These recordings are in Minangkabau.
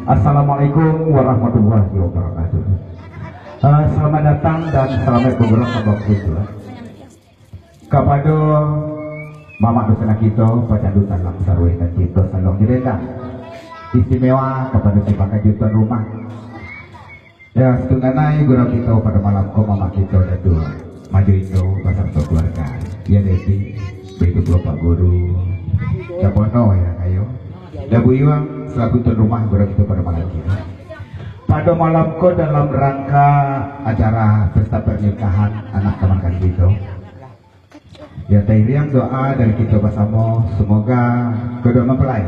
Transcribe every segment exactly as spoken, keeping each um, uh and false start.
Assalamualaikum warahmatullahi wabarakatuh. Eh, selamat datang dan selamat bergurau kembali, kapado mamak dunsanak kito, pacandu talang saruih nan cinto saluang direndang. Istimewa kapado si pakajuik tuan rumah. Ya, satunanai gurau kito pado malam ko, mamak kito Datuak Majo Indo basarato kaluarga. Ya, Dedi, baitu pulo Pak Guru. Capono, ya, ayo. Dan Buyuang selaku tuan rumah gurau kito pado malam kini. Pado malam ko dalam rangka acara pesta pernikahan anak kamanakan kito. Ya, tairiang doa dari kito basamo, semoga kedua mempelai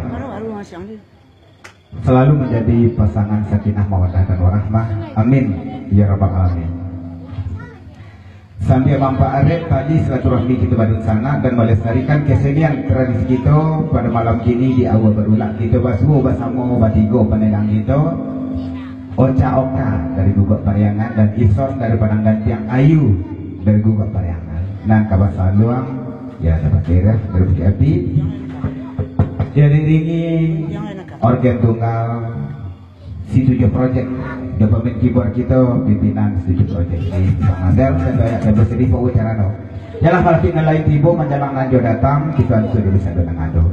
selalu menjadi pasangan sakinah mawaddah dan warahmah. Amin, ya rabbal alamin. Sambia mampaarek tali silaturahmi kito badunsanak dan malestarikan kesenian tradisi kito, pado malam kini di aua barulak kito basuo basamo batigo panandang kito, Oca Oka dari Guguak Pariangan dan Ison dari Padang Gantiang, Ayu dari Guguak Pariangan. Nan ka basaluang, ya, dapat kira dari Bukik Api. Diiringi organ tunggal Si Tujuh Project, jo pamain keyboard kito, pimpinan Si Tujuh Project ni, Bang Adel, dan banyak dan basiri pokok carano. Yalah, malapik nan lain tibo, manjalang nan jo datang, kito ansua dulu sado nan ado.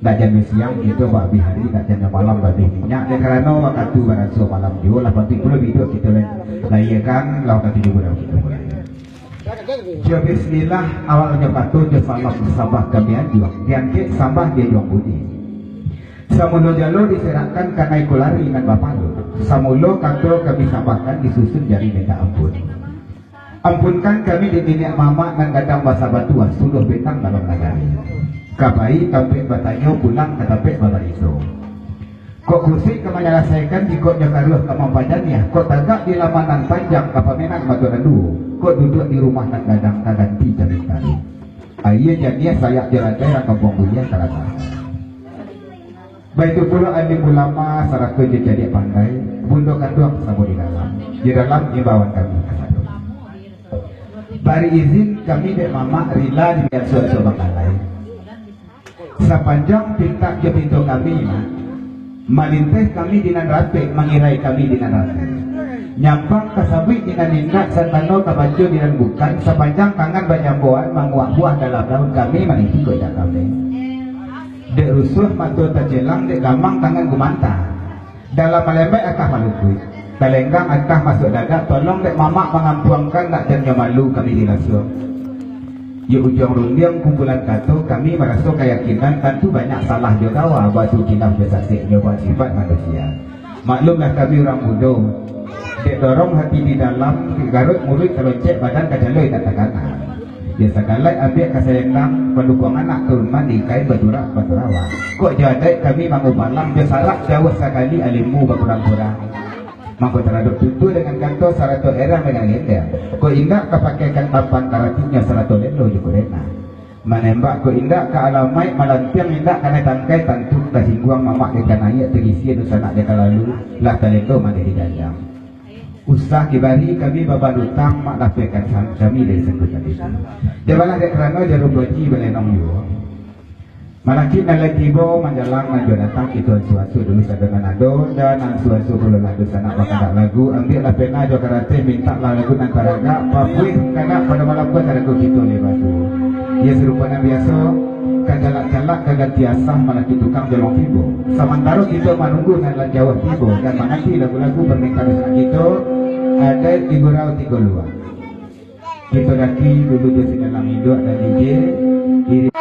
Ndak jan siang kito baabih hari, ndak jan malam baabih minyak, dek karano wakatu baransua malam juo, lah patuik pulo biduak kito lai, lahiakan, lah wakatu juo lah kito mulai. Jo bismillah, awalnyo patuik, jo salam sabah kami anjuang, diangkek sambah dianjuang budi. Samulo jalo diserakkan kanai kulari nan bapalo. Samulo kato kami sambahkan disusun jari mintak ampun. Ampunkan kami di niniak mamak nan gadang basa batua, suluah bintang dalam nagari. Ka pai tampek batanyo, pulang ka tampek babarito. Kok kusuik ka manyalasaikan, jikok nyo karuah ka mampajaniah, kok tagak di laman nan panjang ka pamenang mato nan duo, kok duduak di rumah nan gadang ka ganti camin tari. Aia janiah sayak jo lantai nan kampuang buliah ka latah. Baitu pulo alim ulama sarato jo cadiak pandai, bundo kanduang samo di dalam. Di dalam imbauan kami kasadonyo. Bari izin kami dek mamak rila di ansua-ansua bangkalai. Sapanjang pintak jo pinto kami, Mak, malinteh kami di nan rapek, mangirai kami di nan rapek. Nyampang ka sabuik di nan indak, santano ka baco di nan bukan, sapanjang tangan banyamboan, manguak buah dalam daun kami, maniti kok indak kami. Dek rusuah mato tacelang, dek gamang tangan gumanta. Dalam malembek atah malukuik, talenggang atah masuak dagak, tolong dek mamak mangampuangkan, nak jan nyo malu kami di lasuang. Yo ujuang rundiang kumpulan kato, kami maraso kayakinan, tantu banyak salah jo gawa, batu kilaf jo sasek nyo buat sifat manusia. Maklumlah kami urang mudo, dek dorong hati di dalam, garut muruik taloncek, badan kacalo indak takana. Yo sagalai ambiak ka salendang, padukuang anak turunan di kain baturak baturawang. Kok jo adaik kami mangupalang, jo sarak jauah sakali alimmu bakurang-kurang. Mangko taradok tutua dengan kato, sarato erang dengan gendang. Kok indak ka pakaikan tampan karatinyo, sarato lelo jo kurena. Manembak kok indak ka alamaik, malantiang indak kanai tangkai, tantu tasingguang mamak dek ka naiak, tagisia dunsanak dek ka lalu, lah talendo mandeh di janjang. Usah kibari kami baban utang, mak lapehkan sa-, kami dari sangkutan itu. Jabalah dek karano jarum baji balenong juo. Manakik nan lai tibo, manjalang nan jo datang, kito ansu-ansu dulu sado nan ado, dan ansu-ansu pulo lah dunsanak bakandak lagu, ambiaklah pena jo karateh, mintaklah lagu nan taragak, papuih kandak pado malam ko tarago kito lai basuo. Iyo sarupo nan biaso, ka calak-calak ka ganti asah, manakik tukang jolong tibo. Samantaro kito manunggu nan lah jauah tibo, dan mananti lagu-lagu pernikahan dunsanak kito, adaik di gurau tigo luak. Kito daki dulu jo si dalang iduak dan D J, iri-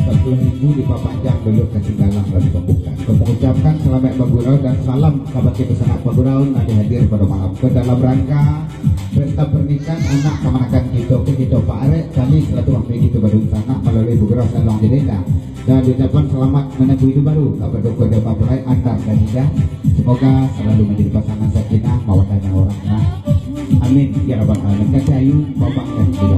Sapuluah ribu dipapanjang dulu ka Singgalang dari pambuka. Untuk mengucapkan selamat bagurau dan salam kabake dunsanak pagurau nan hadir pado malam ko dalam rangka pesta pernikahan anak kamanakan kito, kito paarek tali silaturahmi kito badunsanak malalui bagurau saluang diri. Dan diucapkan selamat manampuah iduik baru kapado keluarga mempelai Antar dan Indah. Semoga selalu menjadi pasangan sakinah mawaddah warahmah. Amin ya rabbal alamin. Kata ayu, Bapak dan Ibu.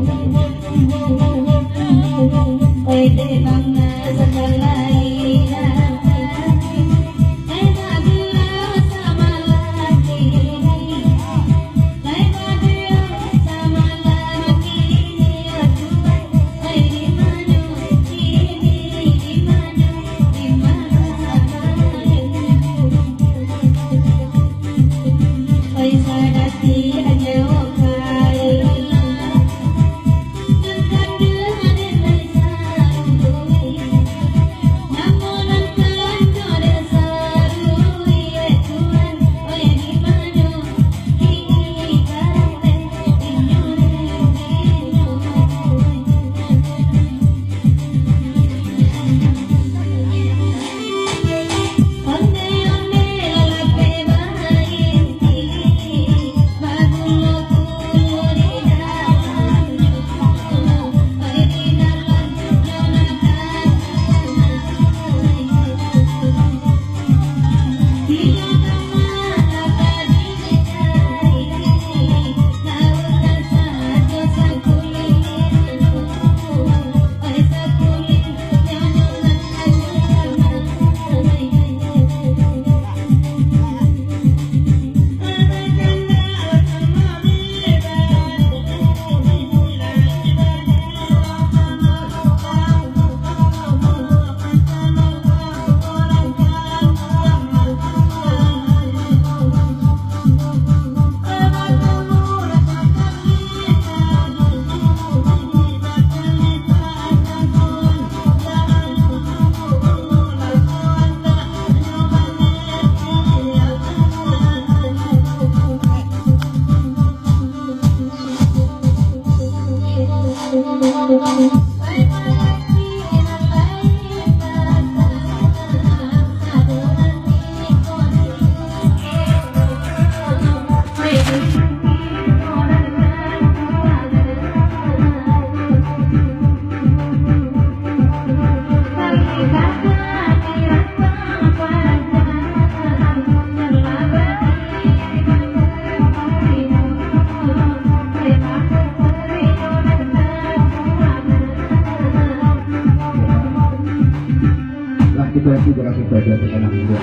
Pada sekarang juga.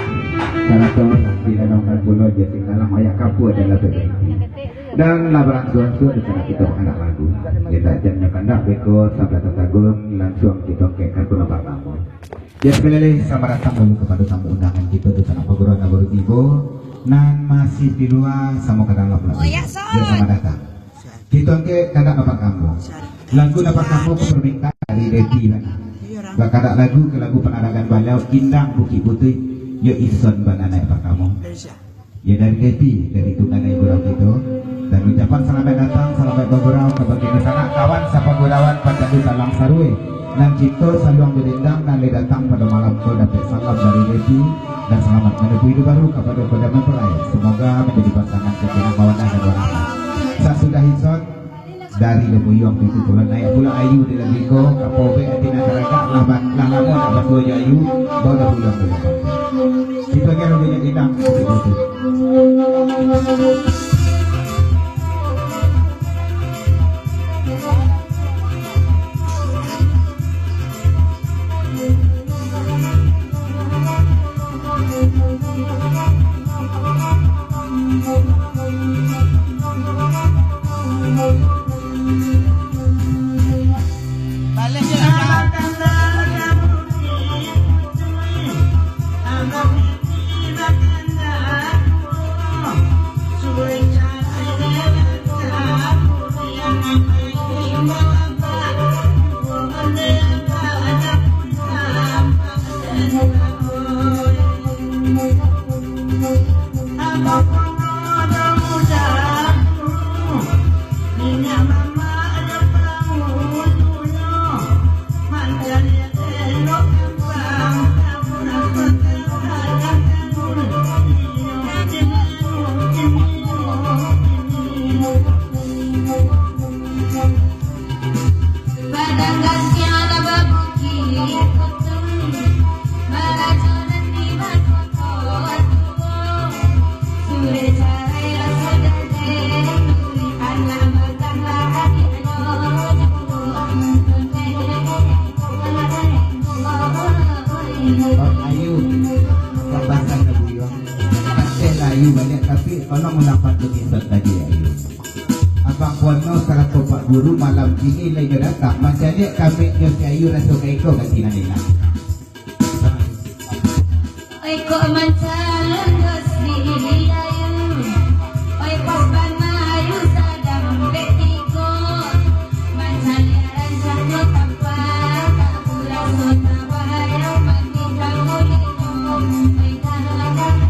Sarato di dalam pulau jadi dalam ayak kapur adalah berhenti. Dan lah beransur-ansur di sana kita menganak lagu. Kita jamnya kandak beko sampai tertagun langsung kita ke kartu nomor pertama. Ya, sekali lagi, selamat datang dulu kepada tamu undangan kita tu, sanak pagurau nan baru tibo, nan masih di lua, samo ka dalam lah. Oh, ya, Son. Ya, selamat datang. Kita angkek kandak dapat kamu. Lagu dapat kamu permintaan dari Devi bana. Bakadak lagu ke lagu panaragan baliau, Indang Bukik Putih, yo ison bana naik dapat kamu. Ya, dari Devi, dari tungganai gurau kito. Dan ucapan salamaik datang, salamaik bagurau kabake sanak kawan sapagurauan Pacandu Talang Sarue, nan cinto saluang badendang, nan lai datang pado malam ko dapek salam dari Devi, dan salamaik manuju iduik baru kapado Kodam Mempelai. Samoga manjadi pasangan sakinah mawadah dan warahmah. Sasudah ison, dari Lubuyuang tu, tu pulo naiak pulo Ayu di lagu ko, ka pobek ati nan taragak, lah ba-, lah lamo nak batuo jo Ayu, baru Lubuyuang tu. Kita kan udah jadi hilang, betul. Oh, Ayu, kabasan ka buyuang. Pateh lah Ayu baliak, tapi tolong undang pantun insan tadi, Ayu. Abang Pono sarato Pak Guru malam kini lai ka datang. Mancaliak kameknyo si Ayu raso ka iko ka sinan ilang. Oi, kok mancaliak si Ayu. Oi, pas bana Ayu sadang betiko. Mancaliak rancaknyo tampak, tak kuraso tabayang mandi kamu lino. Oi, kadang-kadang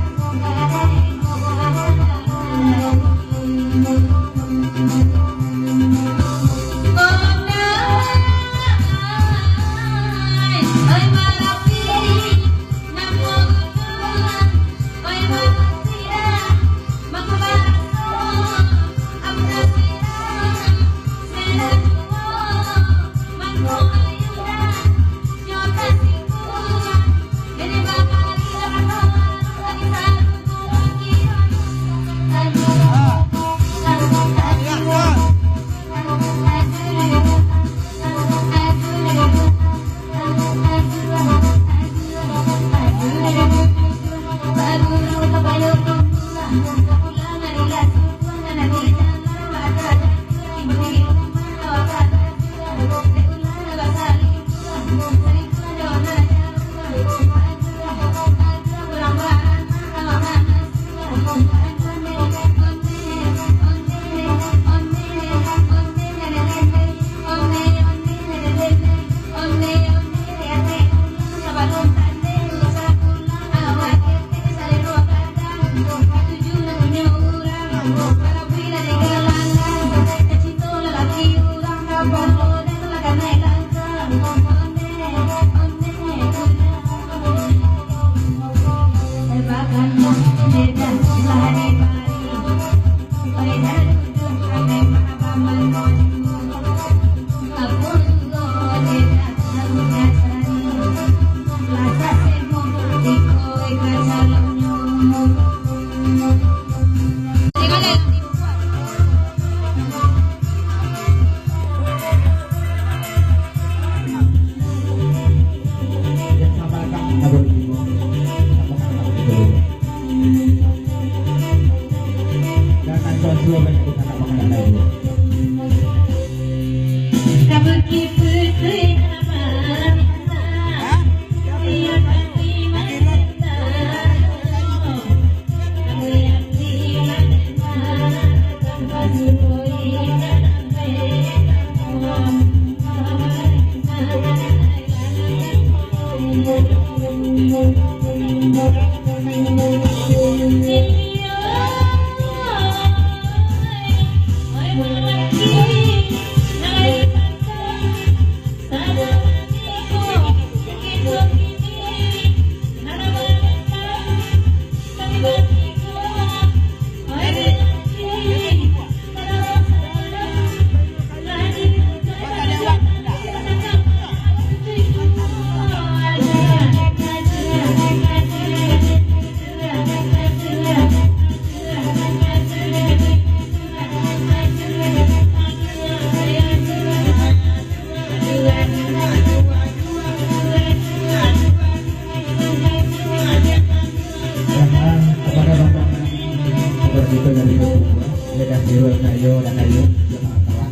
Dari Papua, ya, dari Sirul, Kayo, dan Ayu, ya, kawan-kawan.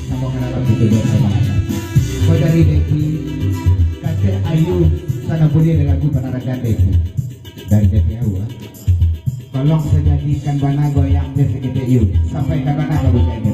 Samo ka dalam video, kawan-kawan. Kau dari Devi, kacek Ayu, sana boleh ada lagu Panaragan Devi. Dari Devi Ayu, ah. Tolong sajadikan bana goyang deh saketek, Yu. Sampai ka bana ka bukai deh.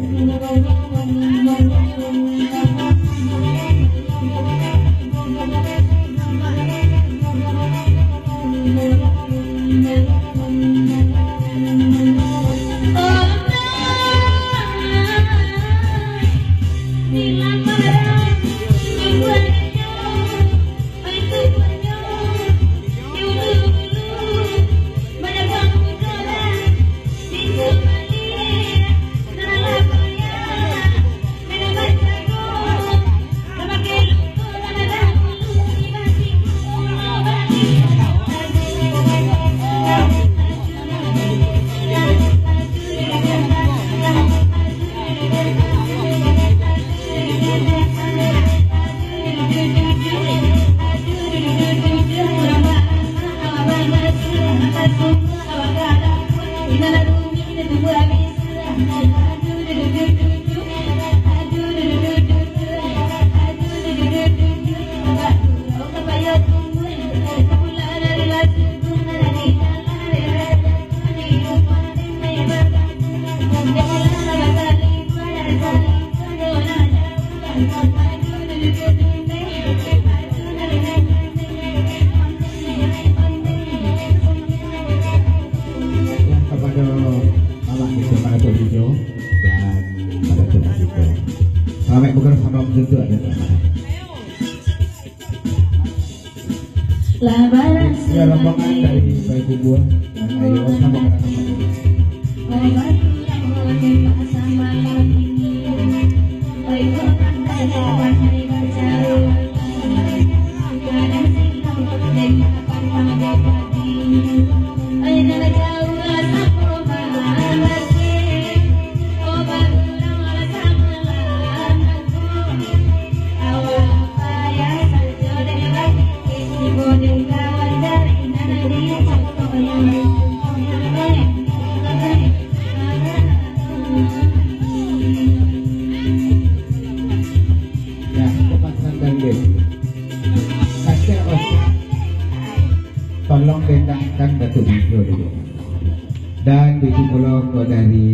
Ya, kapado Mamak kito, kapado Tok Bijo, dan kapado Tok Bijo. Salamaik bagerak, salam juntuak, dan selamat. Ya, rombongan dari Payakumbuah, dan ayo sama-sama. Nah, tempat sandang dia. Kacau. Tolong dendangkan Datuk Bijo dulu. Dan itu pulo ko dari,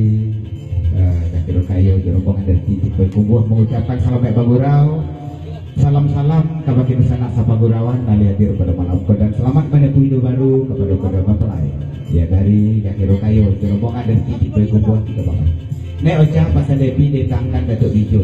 eh, Datuk Kayo, jo rombongan dari Titik Payakumbuah mengucapkan salamaik bagurau. Salam-salam kabake dunsanak sapagurauan nan lah hadir pado malam ko, dan salamat manempuh iduik baru kapado keluarga mempelai. Ya, dari Datuk Kayo, jo rombongan dari Titik Payakumbuah, kita bawa. Nek Ocah pasal Devi, dendangkan Datuk Bijo.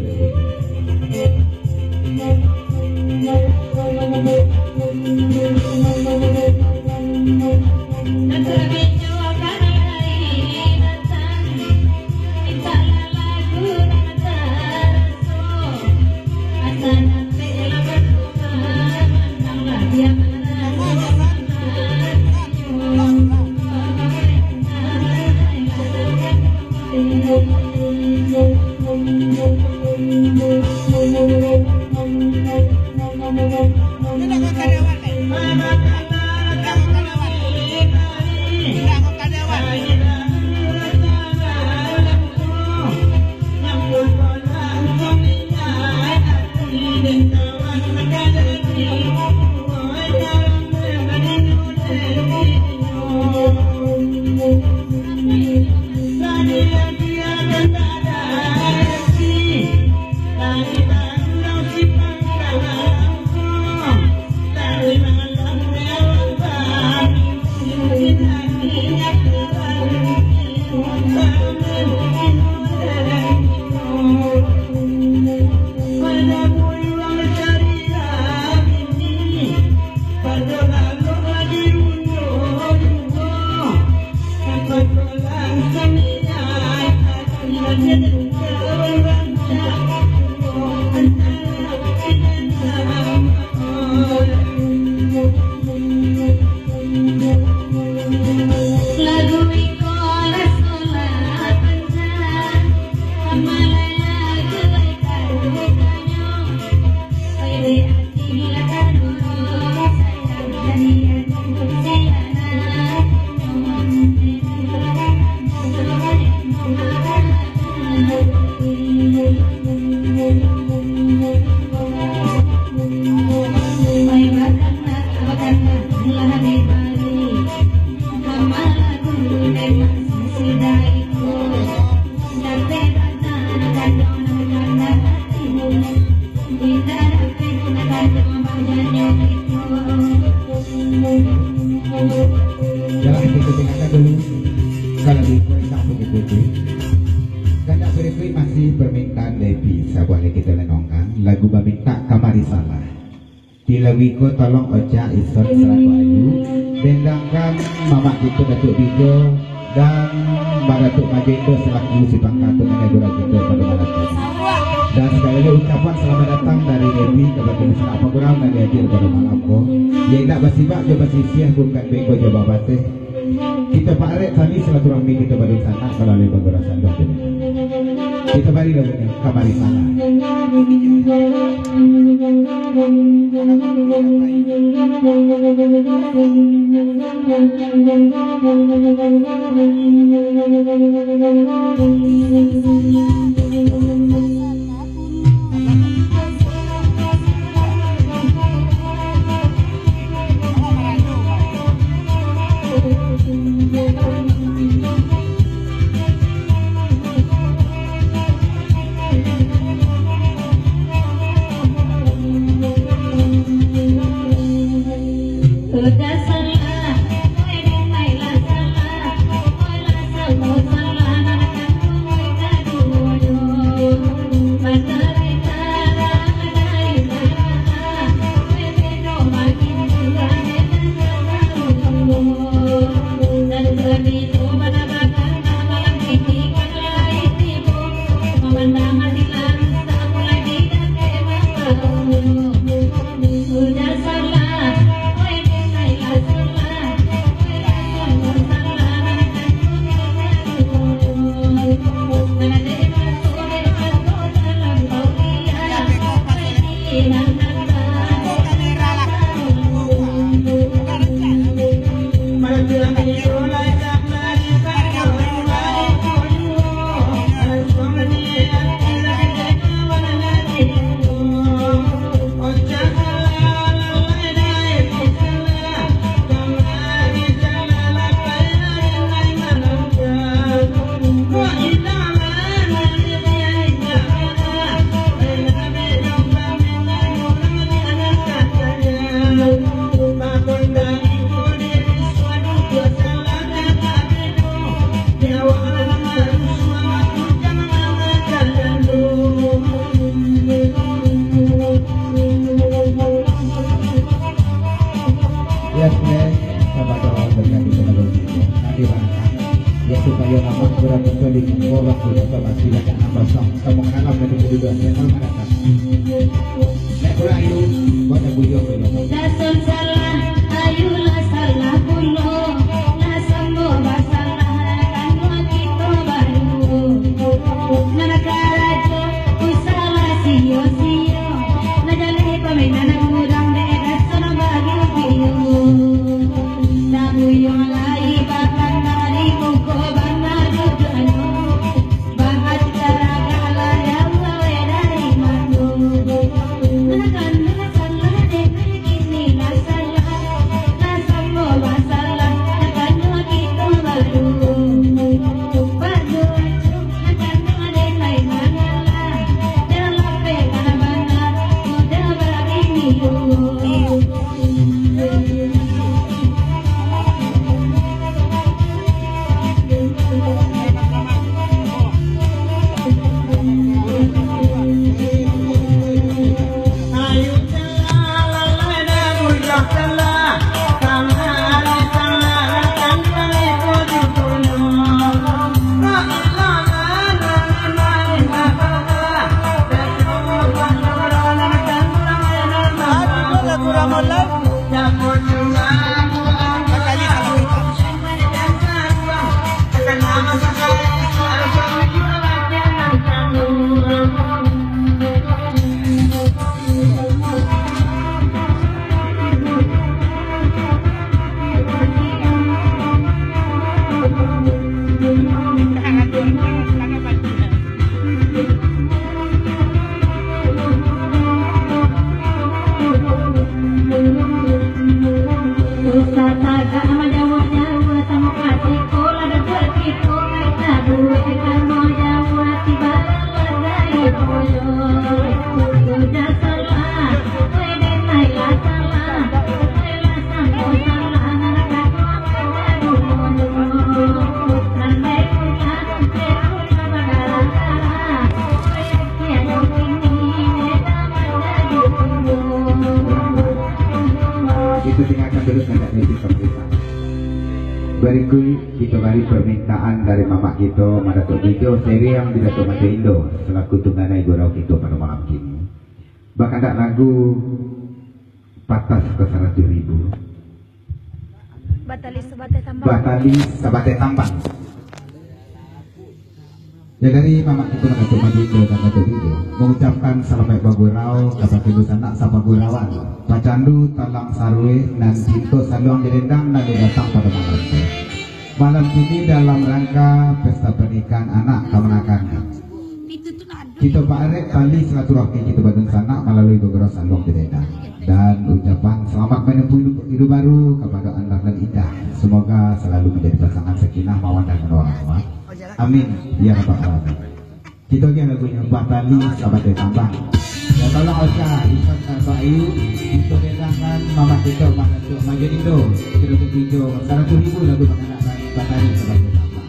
Lagu iko indak pun dipuji. Kandak barikuik masih permintaan Devi, sabuah lagi kita lenongkan lagu bamintak Kamari Salah. Di lagu iko tolong Ocha, Ison, salaku Ayu, dendangkan mamak kito Datuak Bijo dan Mbak Datuak Majendo salaku si pangka tu nengah gurau kito pado malam kini. Dan sakali lagi ucapan selamat datang dari Devi kabake masyarakat pagurau nan hadir pado malam ko. Yo indak basibak jo basisiah, bukan bengko jo babateh. Kito parek tali silaturahmi kito badunsanak malalui pagurasan doa kini. Kito bari lagu ni, Kamari Salah. Ya, sudah, sabar, sabar, terjadi sama dulu. Nanti barangkali. Ya, supaya nampak kurang betul di muka, waktu kita masih banyak nambah song. Kamu kenal dari dulu dua, ya, kalau mana? Nek pulang, ayo, buat lagu yo, ayo. Lah salah, ayolah salah pulo. Lah samo basalah, kan kito baru. Nan karajo, usaha sio-sio. Lah jaleh pamainan urang dek raso nan bagiu-giu. Lah buyuang lai bakana di muko bana duduaknyo. Barikuik, kito bari parmintaan dari mamak kito, Madatuak Gijo, sariang di Datuak Mato Indo, salaku tungganai gurau kito pado malam kini. Bakandak lagu Patas ka Saratuih Ribu. Batali sabateh tambang. Batali sabateh tambang. Ya, dari mamak kito Madatuak Mato Indo dan Datuak Gijo, mangucapkan salamaik bagurau kabake dunsanak sapagurauan, pacandu talang saruih nan cinto saluang di dendang nan datang pado malam ko. Malam kini dalam rangka pesta pernikahan anak kamanakan, kito paarek tali silaturahmi kito badunsanak malalui bagurau saluang di dendang. Dan ucapan selamat menempuh hidup, hidup baru kepada Andar dan Indah. Semoga selalu menjadi pasangan sakinah, mawaddah dan warahmah. Amin, ya rabbal alamin. Kito agiah lagunyo, Batali Sabateh Tambang. Ya, tolong Osha, Isan, Kak Ayu, kito dendangkan mamak kito, Madatuak Mato Indo, kito katigo, Saratuih Ribu lagu bakanakan Batali Sabateh Tambang.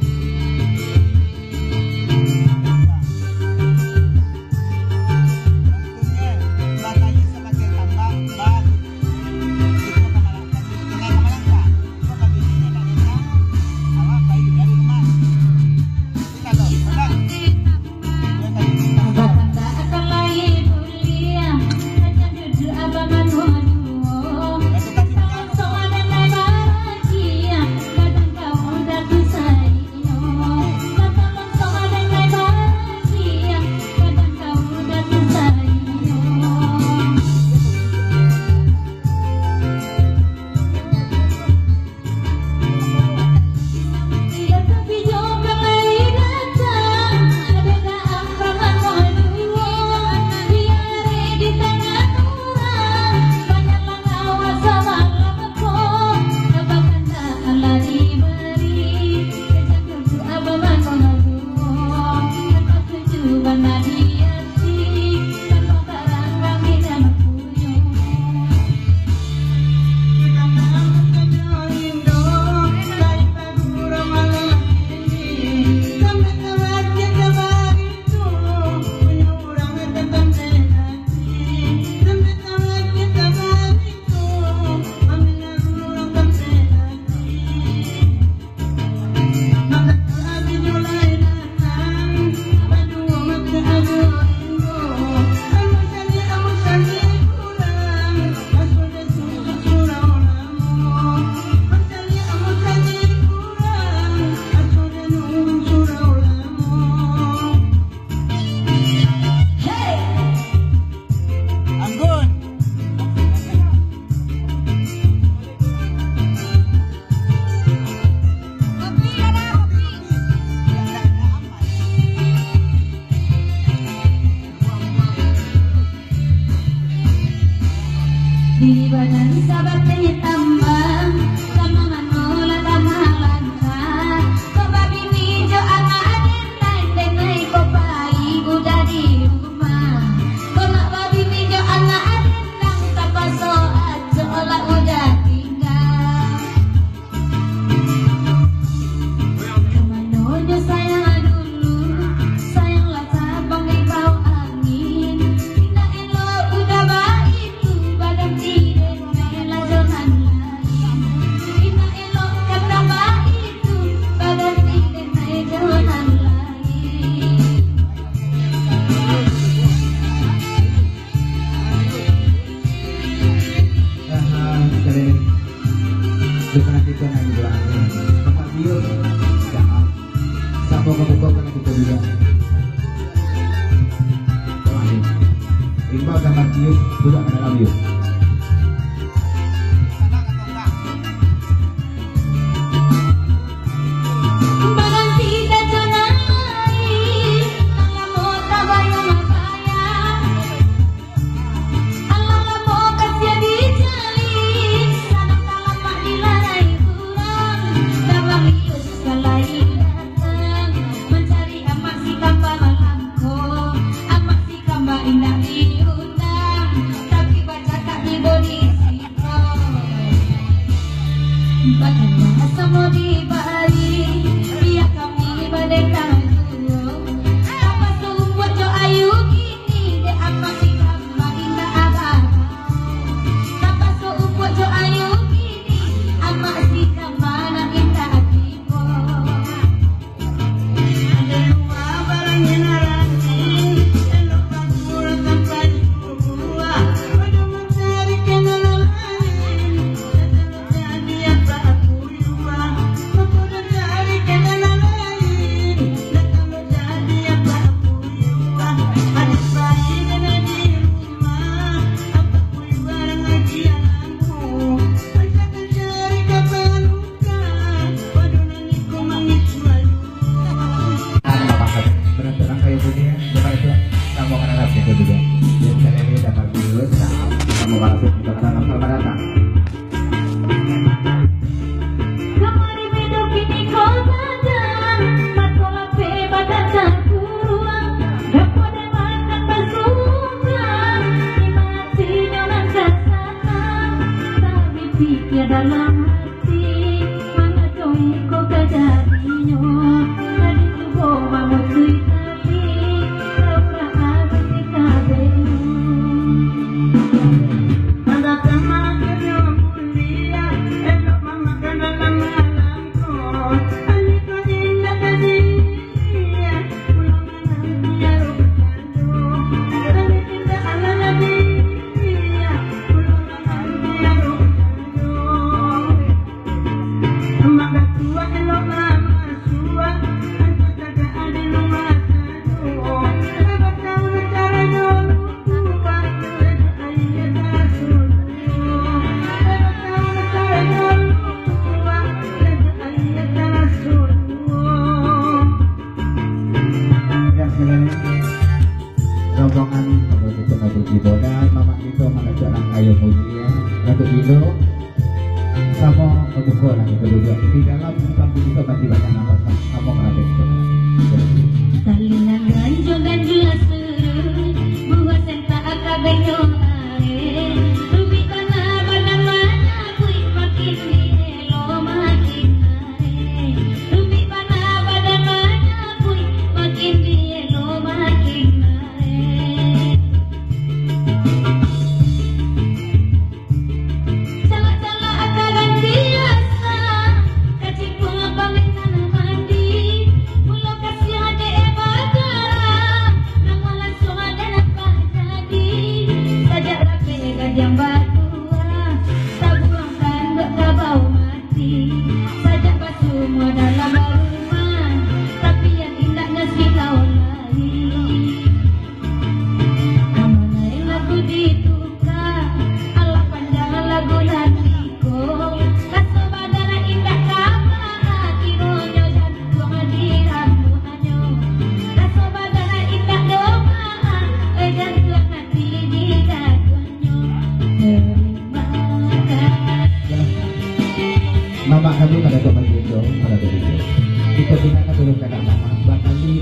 Di badan sabateh tambang, kama mano lah kama langkah. Kok babini jo anak aden lain denai, kok pai udah di rumah. Kok nak babini jo anak aden, nang tapaso acok lah udah tingga. Kamanonyo sayang dulu, sayang lah tabang di bawah angin. Indak elok udah baitu, baganti dek nan lain jo nan lain. Indak elok kata baitu, baganti dek nan lain jo nan lain. Aha, sekali lagi. Bukan kita nan bilang. Tempat bius. Jangan. Siapa kau buka, kena kita juga. Terakhir. Imbau dan Matius, budak kena kami. Baganti dek nan lain, nan lamo tabayang-bayang. Alah lamo kasiah dicari, sadang talamak dilarai urang. Dah balius ka lai datang, mancari amak si kamba malam ko. Amak si kamba indak diundang, tapi bacakak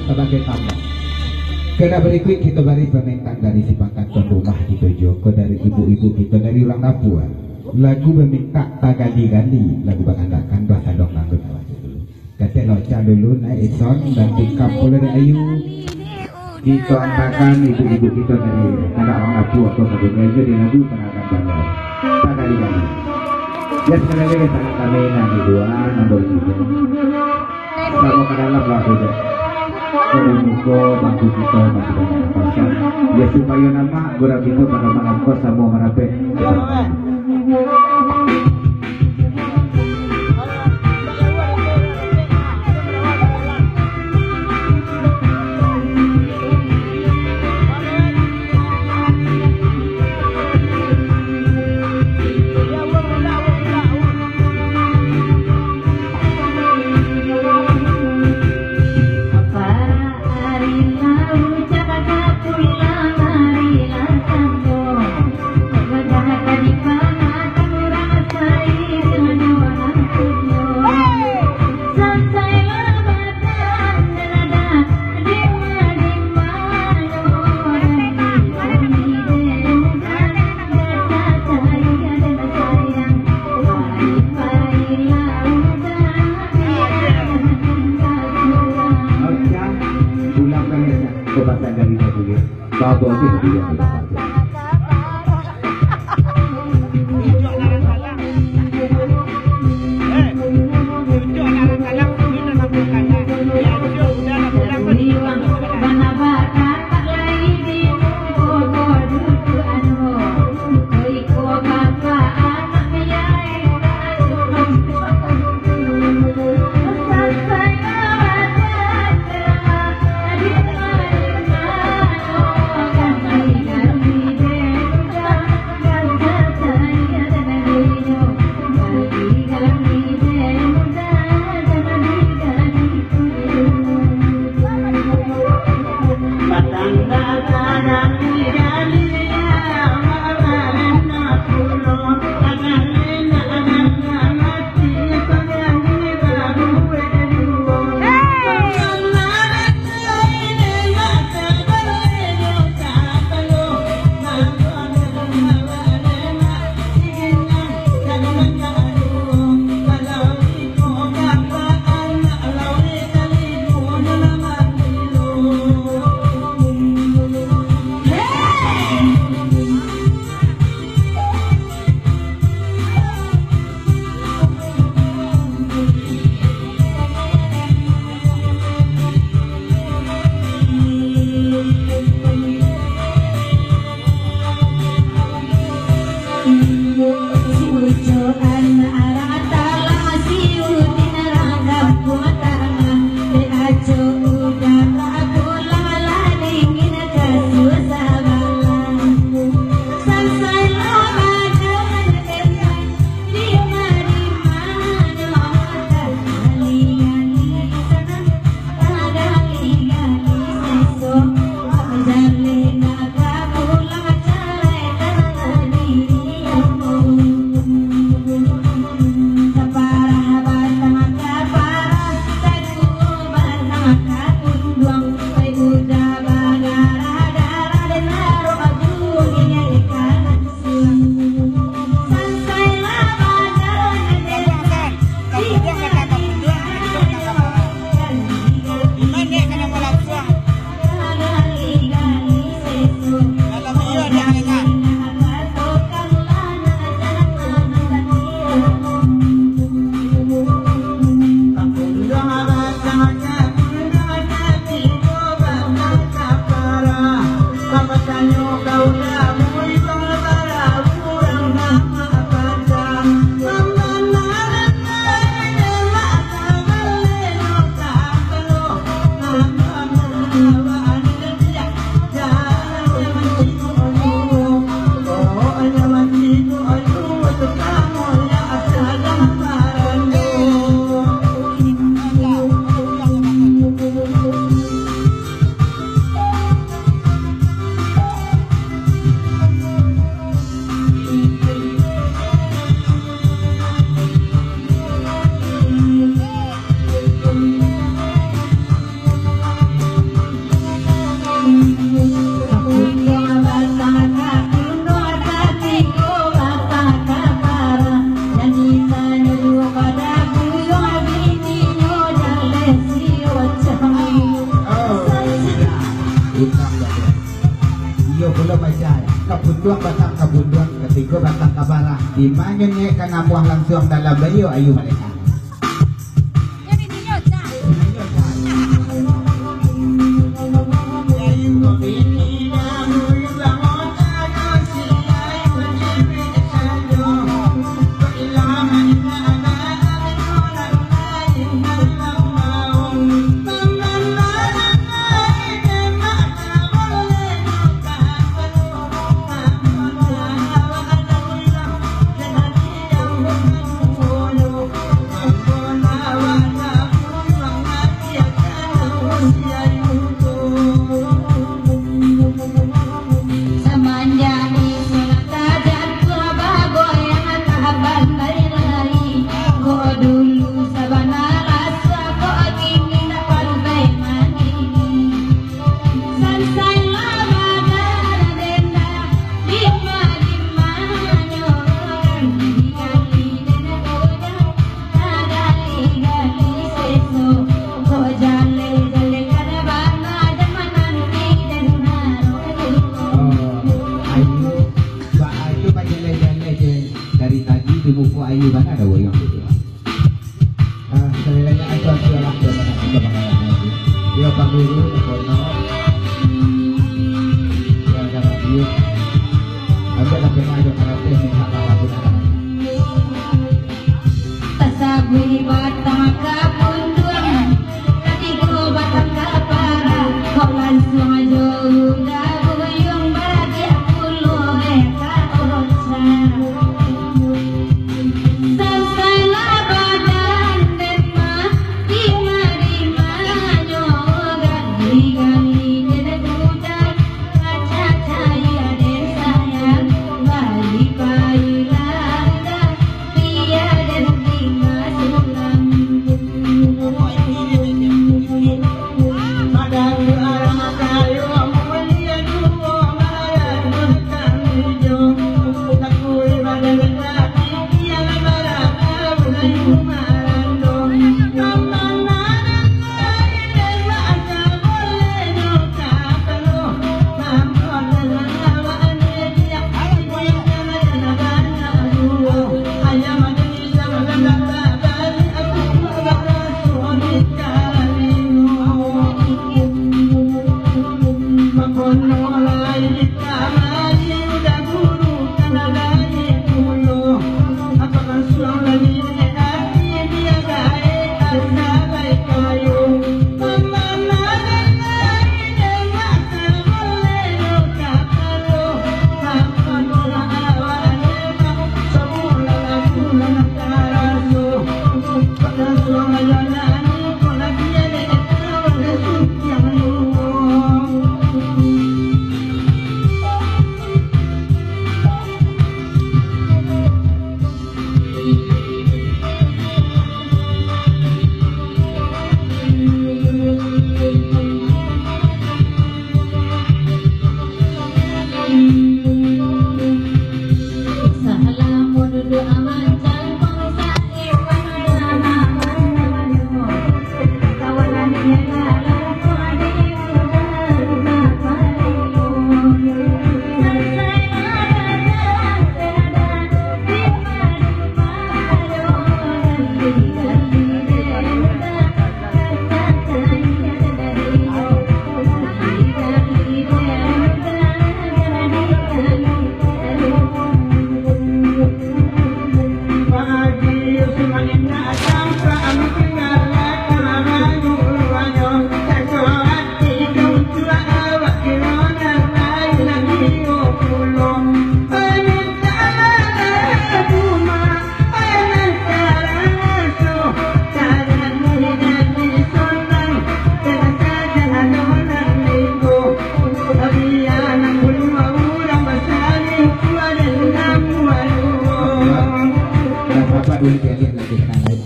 Sabagai tamu. Kena barikuik kito bari pamintaan dari si pangka tuan rumah kito juo ko, dari ibu-ibu kito dari urang dapua. Lagu bamintak tagali-gali, lagu bakandakan Bah Sadong Dangdut awak tu dulu. Katek Locah dulu, Nai Ison, dan Tikam pulo dari Ayu. Kito antakan ibu-ibu kito dari kandak urang dapua ko, lagu meja di lagu kandakan bandar. Tagali-gali. Ya, sekali lagi, salam kami, Nani Dua, nombor tiga. Samo ka dalam lah, Bujang. Dari muko bangku kito masih banyak kosong. Ya, supayo nama gurau kito pado malam ko samo marapek. Oke, pulang baliak, Nyak. Kau pasang dari tadi, ya. Babo tu dia. Kapunduang batang kapunduang, katigo batang kabarah. Di ma nyo niaik ka namuah lansuang dalam bayo ayu maleka. Samanjak isu lah tajatuah, bagoyang taban lai-lai. Kok dulu sabana rasa, kok kini nak parubai manini. Sansai lah badan denda, dima-dimanyo ganti-ganti denda goda. Oh, ayu. Ba ayu bajalai-jalai je dari tadi di muko ayu bana ado goyang tu. Ah, sekali lagi, ayo, ayo, ayo, ayo, ayo, ayo, ayo, Pak Guru, Pak Guru. Yo, jangan diuk. Agak lah pernah ada karate, minta maaf, benar. Tasabuik batang kapunduang, katigo batang kabarah, kok lansuang jo udah buyuang, baragiak pulo deh ka Ocha. Sansai lah badan denda, dima-dimanyo ganti-ganti denda goda.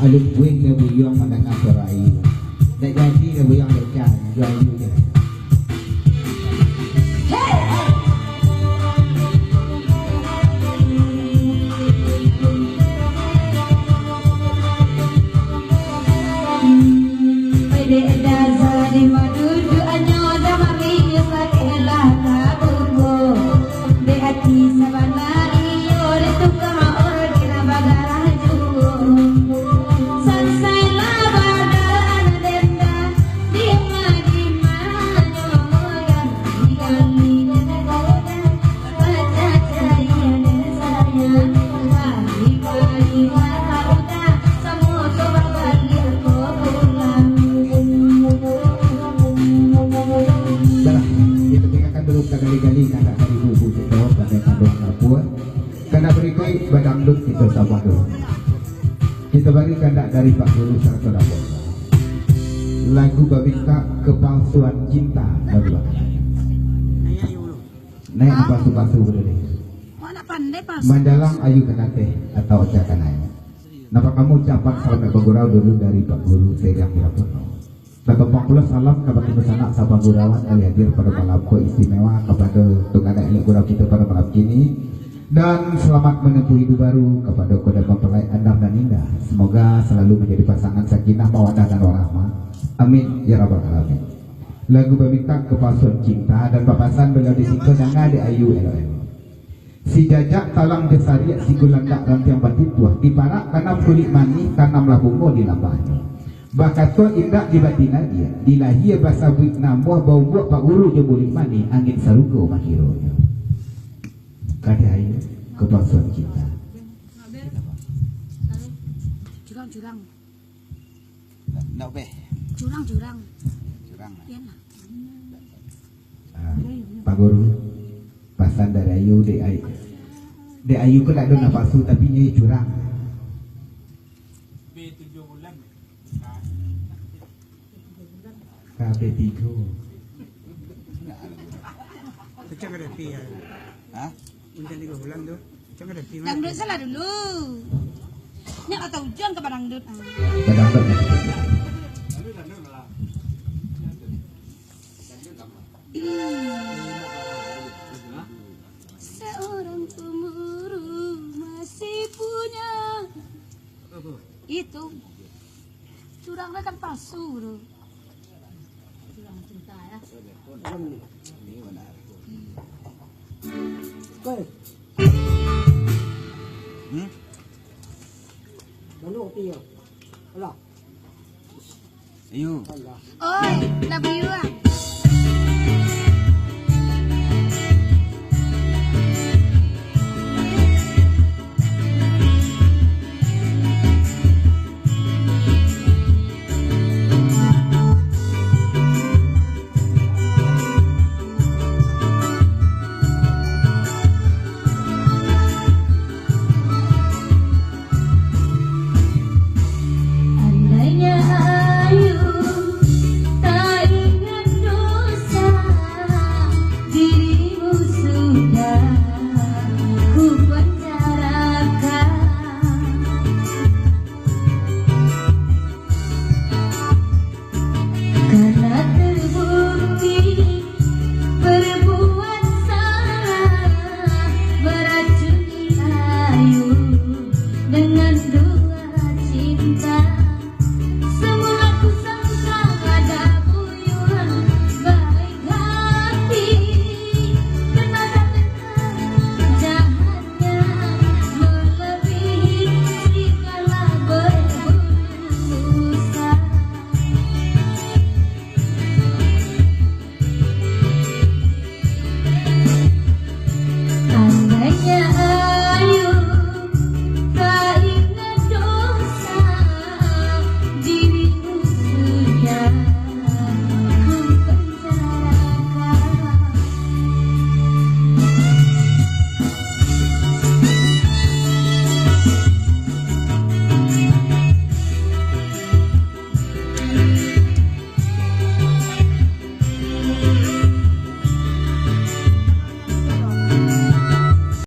Alun buih dah buyuang mandanga suaro ayu. Ndak jadi dah buyuang, ndak jan, jual ayu je. Sabar dulu. Kita bari kandak dari Pak Guru sarato dapur. Lagu babintak Kepalsuan Cinta, lagu bakalayan. Naiak pasu-pasu dulu deh. Mandalam ayu kanateh atau oca kanai. Napa kamu ucapan salamaik bagurau dulu dari Pak Guru Seriang Birapono. Batumpang pulo salam kabake dunsanak sapagurauan alih hadir pado malam ko istimewa kapado tungganak elok gurau kito pado malam kini. Dan selamat menempuh hidup baru kapado kodama mempelai Andam dan Indah. Semoga selalu manjadi pasangan sakinah, mawadah dan warahmah. Amin ya rabbal alamin. Lagu babintak Kepalsuan Cinta dan papasan baliau di siko danga dek Ayu elok-elok. Sijajak talang jo sariak, sigulandak rantiang batutuah, diparak tanam kulik manih, tanamlah bungo di lambaknyo. Bakato indak di batin adia, di lahia basabuik namuah, baumbuak Pak Guru jo bulik manih, angin sarugo makironyo. Kadai Kepalsuan Cinta. Curang-curang. Ndak, ndak beh. Curang-curang. Curang. Iyalah. Ah, Pak Guru, pasan dari Ayu, dek Ayu, dek Ayu ko ndak ado napasu, tapi inyo curang. K B tigo. Pecah ka dapi ya. Hah? Ujan tiga bulan tu. Pecah ka dapi. Dangdut salah dulu. Nyak atau ujan ka badangdut. Ah. Badangdut. Seorang pemburu masih punya itu. Curang datang pasu tu. Curang cinta ya. Koi. Hmm? Mana kopi ya? Alah. Ayu. Alah. Oh,